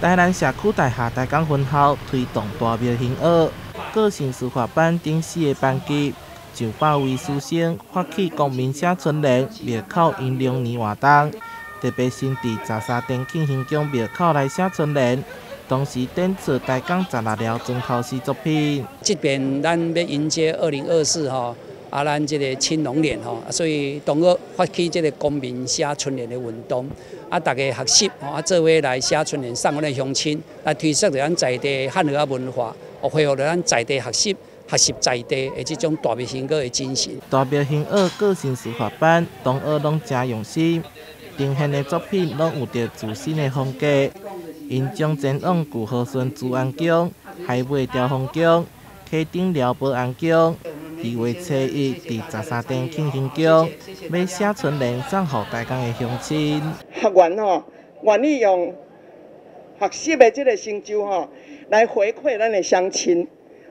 台南社區大廈大港分校推動大廟行學、個性書法班等四个班級，上百位師生發起公民寫春聯、廟口迎龍年活動。特別先佇13殿慶興宮廟口來寫春聯，同時展出大港16寮磚頭師作品。這邊咱欲迎接2024吼，啊，咱這个青龍年吼，所以同學發起這个公民寫春聯的運動，啊，逐家學習吼，啊，做伙來寫春聯送阮的鄉親，來推廣著咱在地漢和仔文化，恢復著咱在地學習、學習在地的這種大廟行學的精神。大廟行學個性書法班，同學攏誠用心，呈現的作品攏有著自身的風格。𪜶將前往舊和順慈安宮、海尾兆豐宮、溪頂寮保安宮，2月初1佇13殿慶興宮，欲寫春聯送予大港的鄉親。學員吼，願意用學習的這个成就吼，來回饋咱的鄉親，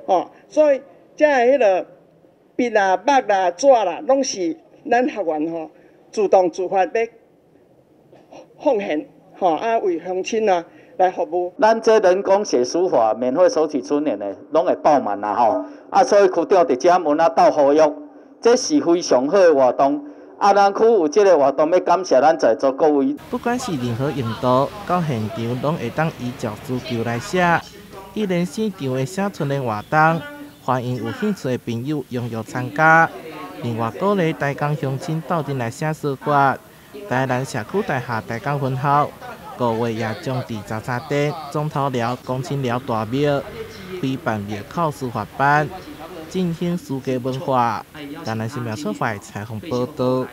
吼，所以這个彼个筆啦、墨啦、紙啦，攏是咱學員吼自動自發欲奉獻，吼啊為鄉親啊來服務。咱這人工寫書法、免費索取春聯的，攏會爆滿啦吼！啊，所以區長佇遮門仔鬥呼籲，這是非常好的活動。啊，咱區有這个活動，欲感謝咱在座各位。不管是任何用途，到現場攏會當依照需求來寫。一連四場的寫春聯活動，歡迎有興趣的朋友踴躍參加。另外，鼓勵大港鄉親鬥陣來寫書法。台南社區大廈大港分校，5月也將佇13殿總頭寮、公親寮大廟開辦廟口書法班，振興書家文化。台南新聞出發採訪報道。